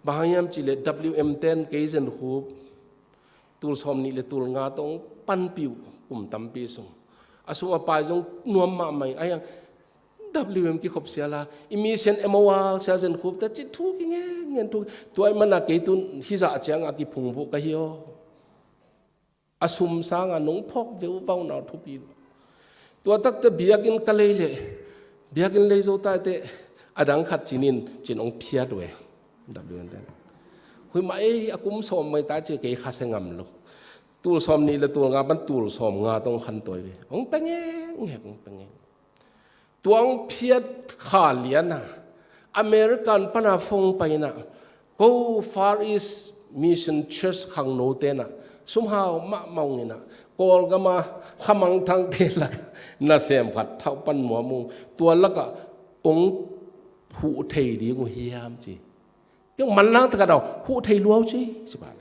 Bang hang hiam cih leh W M ten kei Zen Khup tul sawm nih le tul nga tawh hong panpih uh kum tampi sung. A sum a pai zong nuam mahmah ing. Ahi hang W M kikhop sial a, i mission M O R sial Zen Khup ta ci thu kingen ngen thu. Tua ahih manin kei tun hih zah ciangah kiphungvuh ka hi aw. A sum sangin nong phawk ve uh, vau nau thupi lo. Tua takte biakinn ka lei leh, biakinn lei zo taite, a dang khat cin in, cin hong phiat uh e. W M ten. Hui mah ei, a kum sawm mai ta ci kei kha se ngam lo. Tul sawm nih le tul nga pan tul sawm nga tawh hong khantawi ve. Hong pia ngekngek, hong pia ngek. Tua hong phiat kha lian a, American pan a phone pai in a, ko Far East Mission Church khangnote in a, sum hau mahmah hong in a, Kawlgam a khamangthangte lak nasem khat thauh pan muam ung, tua lakah hong huh thei ding uh hiam ci. Kei manlang takah dau huh thei lua uh ci, ci bang.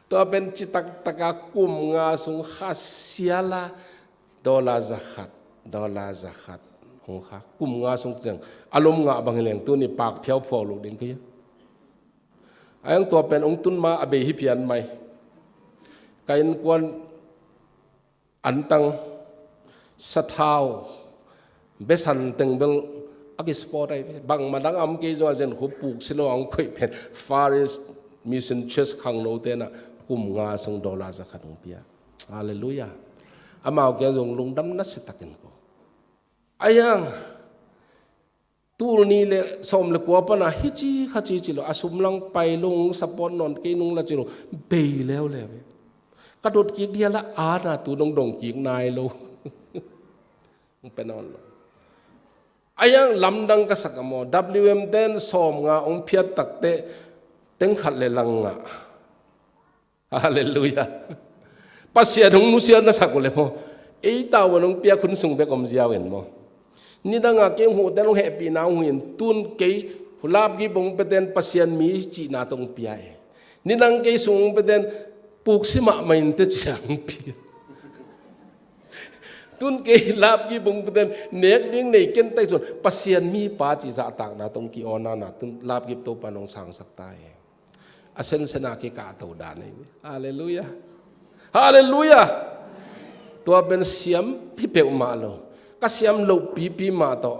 Tua pen citak taka kum nga sung kha sial a, dollar za khat, dollar za khat hong kha, kum nga sung tiang a lom ngah bang hi leng tuni pak phiau phuau lo ding ka hi. A hang tua pen hong tun ma a bei hi pian mai. Ka innkuan antang, sathau, besan teng bel a kisport ahi ve. Bangmah dang a om kei zong a Zen Khup puk silo a hong koih pen Far East Mission Church khangnote in a kum nga sung dollar za khat hong pia. Halleluiah. Amau kiang zong lungdam nasia takin ko. Ahi hang tul nih le sawm le kua pan a hici kha ci ci lo, a sum lang pai lo, hong support nawn kei nung la ci lo, bei leuleu e. Ka dot kik dia la a na tu dong dong kik nai lo. Hong pia nawn lo. A hiang lamdang ka sak a maw, W M ten sawm nga hong phiat takteh teng khat le lang nga. Halleluiah. Pasian hong nusia na sak uh le maw, ei tau a nong piak hun sung bek om ziau in maw. Nidang a kei hong huhte nong hehpihna hong huhin tun kei lapgip hong peten Pasian mi cihna tawh hong pia e. Nidang kei sung hong peten puksi mahmah in te ciang hong pia. Tun kei lapgip hong peten nek ding nei ken tai cun Pasian mi pa cih zahtakna tawh hong ki-awnna na tun lapgip Topa nong sangsak ta e. A sensen a kikahto dan ahi. Halleluiah. Halleluiah. Tua pen siam hi peuhmah lo, ka siam loh pipi mah tawh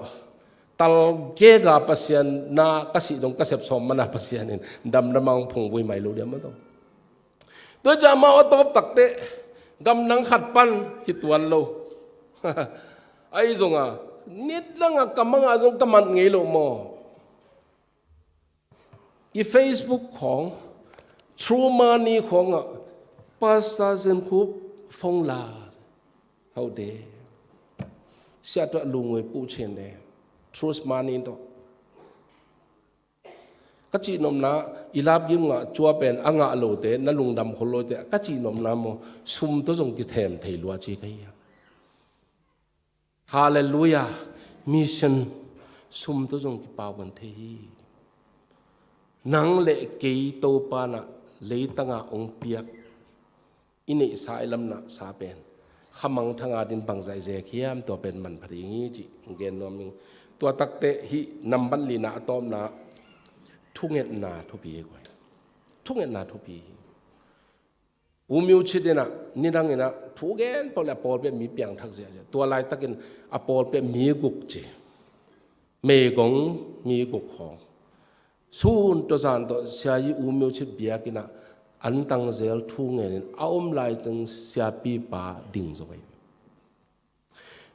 talgega Pasian na ka sih dong ka sep sawm mana Pasian in damdam a hong phungvui mai lo diam a tawh. Tua ciah amau a tawp takteh gamdang khat pan hi tuan lo. Ahi zonga nidang a ka mang ah zong ka mat ngei lo maw. I Facebook khawng, True Money khawngah Pastor Zen Khup phone la hau de. Siah tuah lungui puh chin de. True Money tawh. Ka cihnopna i lapgip ngah cua pen a ngah lote na lungdam khol lote ka cihnopna maw, sum tawh zong kithem thei lua ci ka hi a. Halleluiah. Mission sum tawh zong kipau van thei hi. Nang le kei Topa na leitanga hong piak i neihsa i lamnasa pen khamang thanga din bangzah i zek hiam, tua pen manpha ding hi cih hong gen nuam ing. Tua takteh hih nambat lina a tawpna thungetna thupi hi guai. Thungetna thupi hi. U Myo Chit inah nidang inah thu gen pawl le a pawlpi ah mi piangthak ziahziah. Tua laitakin a pawlpi ah mi guk ci. Meigong mi guk khawng. Sun tawh zan tawh Sia Yi U Myo Chit biakinn ah an tangzel thu ngenin a om laiteng siapipa ding zo ahi.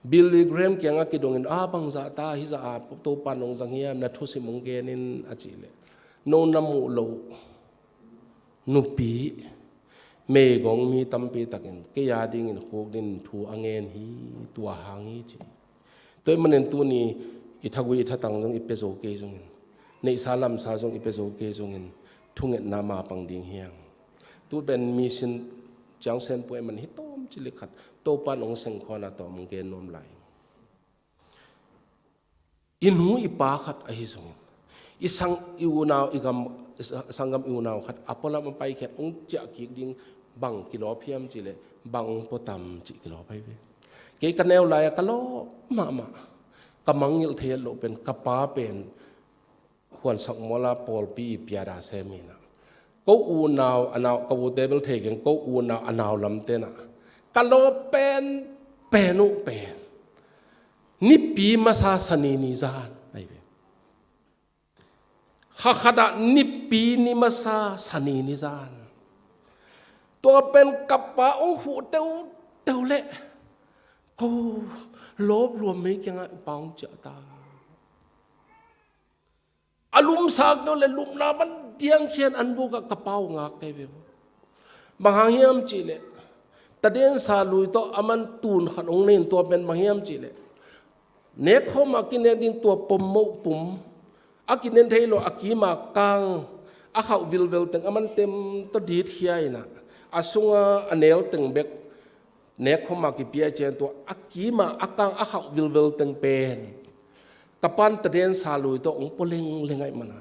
Billy Graham kiangah kidongin, "A bangzah ta hizah a Topa nong zang hiam, na thusim hong genin," a cih leh, "No na muh loh nupi meigong mi tampi takin kei a dingin khuk din thu a ngen hi, tua hang hi," ci. Tua ahih manin tuni i thagui i thatang zong i pia zo kei zongin, neihsa lamsa zong i pia zo kei zongin, thungetna mapang ding hi hang. Tu pen mission ciang senpui man hi tawm cili khat Topa in hong sengkhawna tawm hong gen nuam lai. I nu i pa khat ahi zongin, i sang i unau i gam, i sa-, sanggam i unau khat a pualam a paikhiat hong ciah kik ding bang kilawp hiam cih leh bang hong puatam cih kilawp ahi ve. Kei ka neu lai-a ka lawp mahmah, ka mangngilh thei loh pen ka pa pen Huansak Muala pawlpi i piada sem hi inah, ko unau a nau, ka ute bel thei keng, ko unau a nau lamte inah ka lawp pen pen uh pen Nipi masa Sani ni zan ahi ve. Kha khatah Nipi ni masa Sani ni zan. Tua pen ka pa hong huh teuteu leh ko lawp luam mei kiangah pa hong ciah ta. A lumsa keu le lupna man diangkhian an bukah ka pa uh ngak kei ve. Bang hang hiam cih leh tadensa lui tawh a man tun khat hong nei in, tua pen bang hiam cih leh nekkhawm a kinek ding tua pom moh pum a kinen thei lo, a kima kang a khauh vilvel teng a man tem tawh ditkhia inah a sunga a nel teng bek nekkhawm a kipia cian tua a kima a kang a khauh vilvel teng pen ka pan tadensa lui tawh hong pua lengleng ahih mana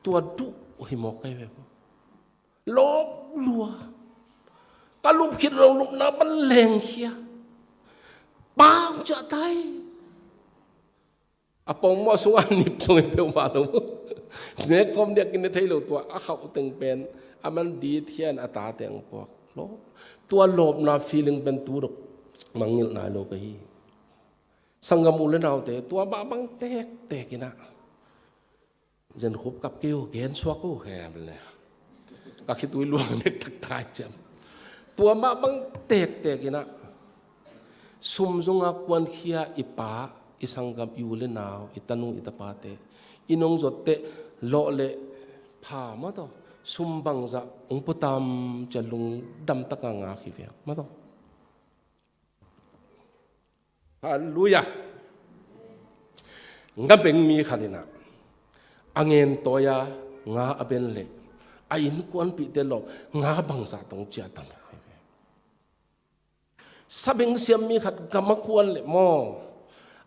tua duh hi mawk kai ve. Lawp lua. Ka lup khit lo lupna man lengkhia. Bang ciah tai. A pawng mawh sungah nip sung in peuhmah lo. Nekkhawm diak in a thei lo tua a khauh teng pen a man dit hian a ta teng puak lo. Tua lawpna feeling pen tu dok mangngilh nai lo ka hi. Sanggam u le naute, tua mah bang tektek inah Zen Khup kap kei uh, gen suak uh khem le ka khitui luang dek taktak ciam. Tua mah bang tektek inah sum zonga kuankhia i pa, i sanggam, i u le nau, i tanu, i tapate i nong zotteh lawh le pha mah tawh sum bangzah hong puatam cia lungdam taka ngak hi viang mah tawh. Halleluiah. Nga beng mi khat in ah, a ngen tawi a nga a ben leh, a innkuanpihte lawp nga bangzah tawh hong ciah tam? Sabeng siam mi khat gam a kuan leh maw,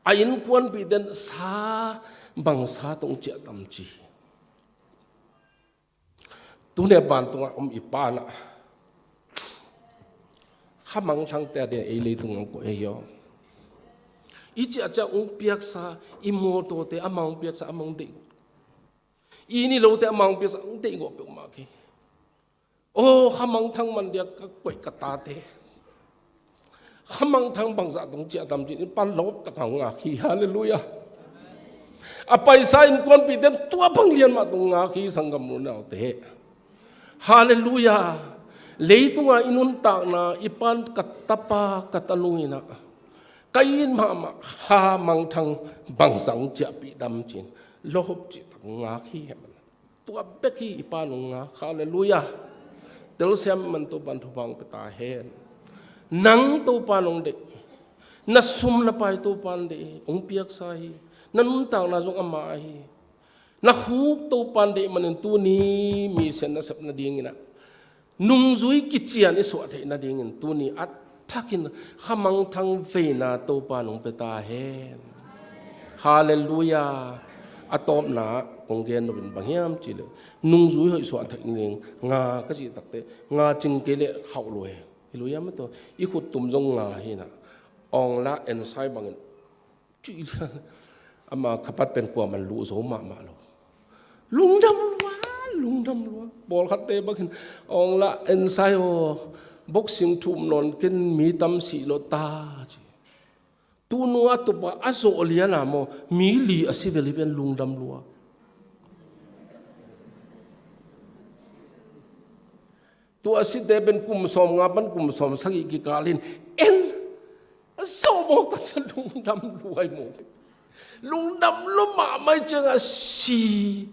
a innkuanpihte in sa bangsa tawh hong ciah tam ci. Tuni a vantungah om i Pa in ah, khamangthangte a ding ei leitungah hong koih hi aw. I ciahciah hong piaksa, i mawtawte amah hong piaksa, amah hong deih. I inn i lote amah hong piaksa, hong deih ngawh peuhmah kei. Aw, khamangthang man dia ka koih ka tate. Khamangthang bangzah tawh hong ciah tam ci-in i Pa in lawp takin hong ngak hi. Halleluiah. A paisa innkuanpihte in tua bang lian mah tawh hong ngak hi, sanggam nu le naute. Halleluiah. Leitungah i nuntakna, i Pa in ka tapa, ka tanu in ah, ka it mahmah khamangthang bangzah hong ciahpih dam ci-in lawp cih takin hong ngak hi. Tua bek hi i Pa in hong ngak. Halleluiah. Telsiam man Topa'n thupha hong pia ta hen. Nang Topa'n hong deih. Na sum na pai Topa'n deih, hong piaksa hi. Na nuntakna zong ama hi. Na khuk Topa'n deih manin tuni mi siatna sep nadingin ah, nungzui kician i suah theih nadingin tuni a thakin khamangthang veina Topa'n hong pia ta hen. Halleluiah. A tawpna kong gen nop in bang hiam cih leh, nungzui hoih suah theih nading nga ka cih takteh, nga cing kei leh khauh lua hi. Hi lua hiam maw? I khuttum zong nga hi in ah, Aung La N Sang bangin cih lian. Ama khapat pen kuaman luh zo mahmah lo. Lungdam lua, lungdam lua. Pawlkhatte bangin, Aung La N Sang aw, boxing thum nawn ken, mi tam sih lo ta ci. Tu nung a tupa a zawh lian a maw, mi li a si vel hi pen, lungdam lua. Tua a site pen kum sawmnga pan kum sawmsagih kikal in en. A zawh mawk taksa, lungdam lua hi maw. Lungdam lua mahmah hi ciangah si.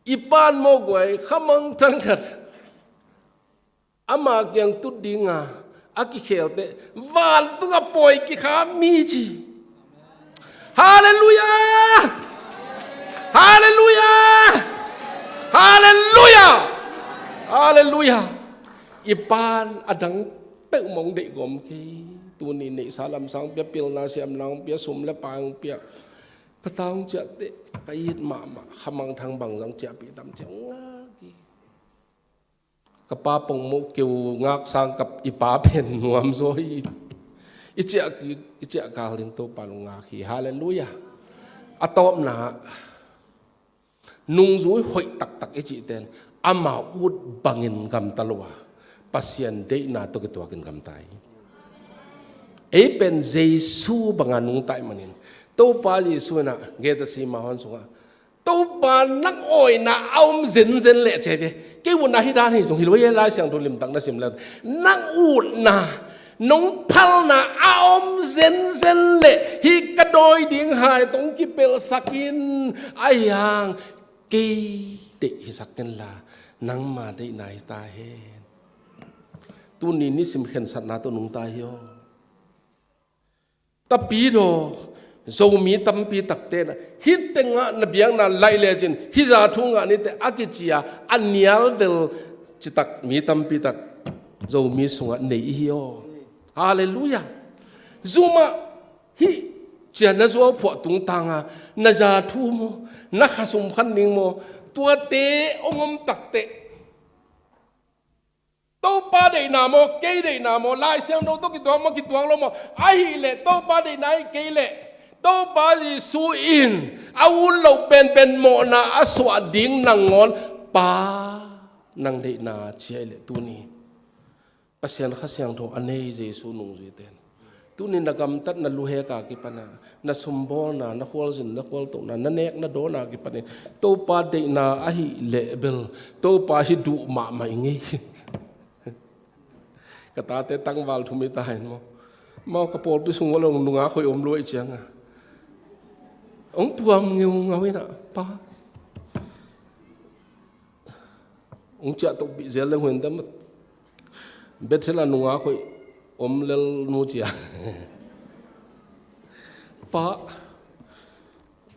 I Pa in maw guai, khamangthang khat ama kiang tut dinga a kikhelte, vantungah pawi kikha mi ci. Halleluiah! Halleluiah! Halleluiah! Halleluiah! I Pa in a dang peuhmah hong deih gawm kei. Tuni neihsa lamsang pia, pilna siamna hong pia, sum le pai hong pia, ka ta hong ciah teh, ka it mahmah khamangthang bangzah hong ciahpih tam ci-a hong ngak hi. Ka pa pongmoh keu ngak sang ka, i pa pen nuam zaw hi. I ciah ki, i ciah kal ding Topa in hong ngak hi. Halleluiah. A tawpna, nungzui hoih taktak i cihte in ama ut bangin gamta lo a, Pasian deihna tawh kituakin gamta hi. Ei pen Jesu banga nungta ahih manin, Topa Jesu in ah Gethsemane huan sungah, Topa, nang awina a om zenzen leh, ci hi ve. Kei utna hi dan hi zong hi lo hi, Lai Siangtho limtak na sim leh. Nang utna, nong phalna a om zenzen leh, hih ka dawi ding hai tawh hong kipelhsak in, ahi hang kei deih hisak kenla, nangma deihna hi ta hen. Tuni nisim khensatna tawh nungta hi aw. Tapidaw, Zomi tampi takte in ah hih tengah na biakna laih lecin hih zah thu ngah ni teh a kici a, a nial vel citak mi tampi tak Zomi sungah nei i hi aw. Halleluiah. Zumah hih cian na zuau phuah tungtang a, na zah thu maw, na khasum khan ding maw, tuate hong om takteh Topa deihna maw, kei deihna maw, Lai Siangtho tawh kituak maw, kituak lo maw, ahih leh Topa deihna hi kei leh, Topa Jesu in a ut loh penpen mawhna a suah ding nangawn, Pa, nang deihna, ci ahih leh tuni Pasian Kha Siangtho a nei Jesu nungzuite in, tuni na gamtatna luhek a kipan a, na sumbawlna, na khualzin, na khualtohna, na nek na dawn a kipanin Topa deihna ahih leh bel, Topa hi duh mahmah i ngei. Ka tate tangval thum hi ta in maw, amau ka pawlpi sung uh a long nungak hoih om lua ahih ciangin hong puang ngeungau in ah, Pa, hong ciah tohpih zel leng huan dam. Bethel a nungak hoih Om lel nu cia. Pa,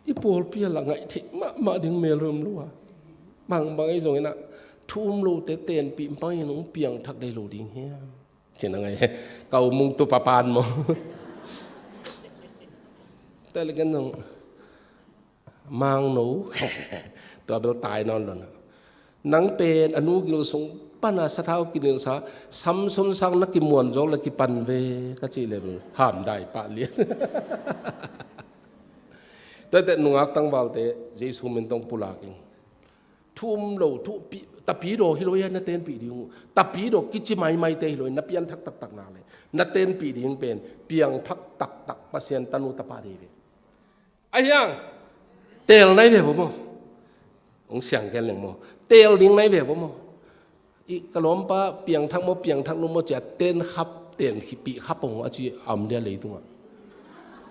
i pawlpi a la ngaih theih mahmah ding mel om lo a. Bangbang ahi zongin ah thu um lote tenpih bangin hong piangthak dei lo ding hiam? Cin a ngai. Ka um ung tu papan maw. Tua leh ken zong Mangno. Tua bel tai nawn lo na. Nang pen a nu gil sung pana sathau kinilsa, Samson sang na kimuan zawk le kipan ve ka cih le bel hamdai pah lian. Tuate nungak tangvalte Jesu min tawh pulak ing. Thu um lo, thu pi, tapidaw hi lo a na tenpih ding uh. Tapidaw kici maimaite hi lo a na pianthak taktak nak le na tenpih ding pen piangthak taktak Pasian tanu tapa dei ve. Ahi hang, teel nai ve vo maw? Hong siang gen leng maw? Teel ding nai ve vo maw? I ka lawmpa piangthak maw, piangthak lo maw cia ten khap, tenpih khap hong a ci a om dia leitungah.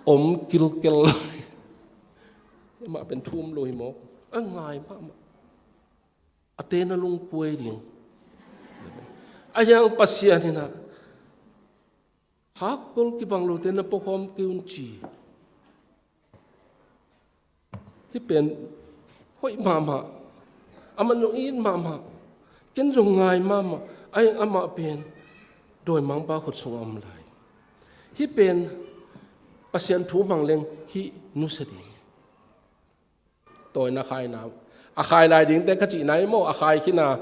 Om kilkel. Mah pen thu um lo hi maw? A ngai mahmah. A ten a lungkuai ding. Ahi hang Pasian in ah hakkol kibang lote na puakhawm kei un ci. Hih pen hoih mahmah. Amah zong it mahmah. Ken zong ngai mahmah. Ahi hang amah pen dawimangpa khut sungah om lai. Hih pen Pasian thu mang leng hih nusia ding. Tawina khaina. A khai lai dingte ka cihna hi maw, a khai khin a,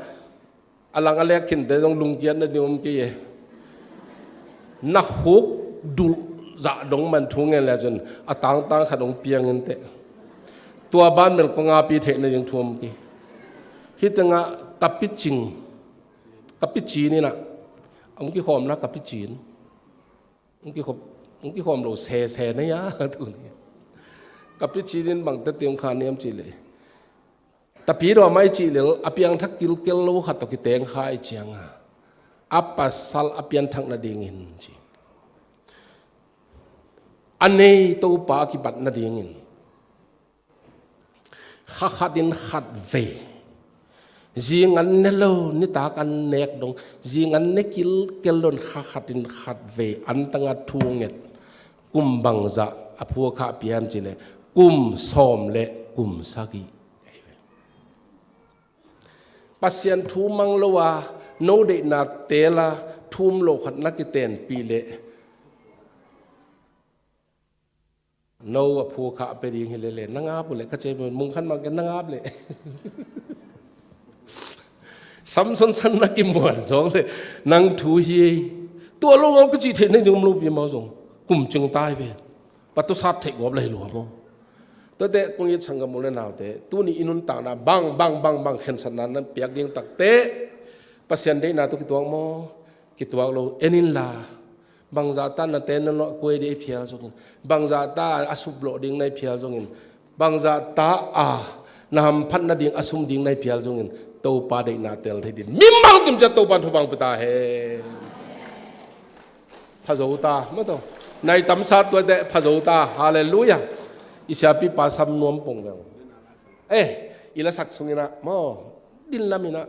a lang a lek khinte zong lungkiat nading om kei e. Na khuk dulh zah dong man thu ngen le cun a tangtang khat hong piang inteh. Tua ban bel kong api theih nading thu om kei. Hih tengah ka picing, ka picin in ah, hong kikhawmna ka picin. Hong kikhawm, hong kikhawm lo sese na ia, tuni. Ka picin in bang tete hong kha niam cih leh. Tapidaw mai cih lel, a piangthak kilkel lo khat tawh kiteng kha i cianga. A pasal a pianthak nadingin ci. A nei Topa a kibat nadingin. Kha khatin khat vei. Zing an ne lo, nitak an nek dong. Zing an ne kilkel lo in kha khatin khat vei. An tangah thu nget. Kum bangzah a phuakha piam cih leh. Kum sawm le kum sagih. Pasian thu mang lo a, no deihna teel a, thu um lo khat na kitenpih leh. No a phuakha a pia ding hi lele, na ngap uh leh, ka cei mung khan mang ke na ngap leh. Samson san na kimuan zawk leh, nang thu hi. Tua lo ngam ka cih theih na ding um lo pi mau zong. Kum cing tai ve. Patusat theih gawp leh hi lua maw. Tuate kong it sanggam u le naute, tuni i nuntakna bang, bang, bang, bang khensatna nan piak ding takte. Pasian deihna tawh kituak maw. Kituak lo, en inla. Bangzah ta na ten na lawh kuai ding i phial zongin. Bangzah ta a suplawh ding na i phial zongin. Bangzah ta a na hamphat nading a sum ding na i phial zongin. Topa deihna tel thei ding. Mimal kim ciat Topa thupha hong pia ta hen. Phazo ta, maw taw. Nai tamsa tuate phazo ta. Halleluiah. I siapipa sam nuam pong veng. Eh, i lasak sungin ah, maw. Din lamin ah.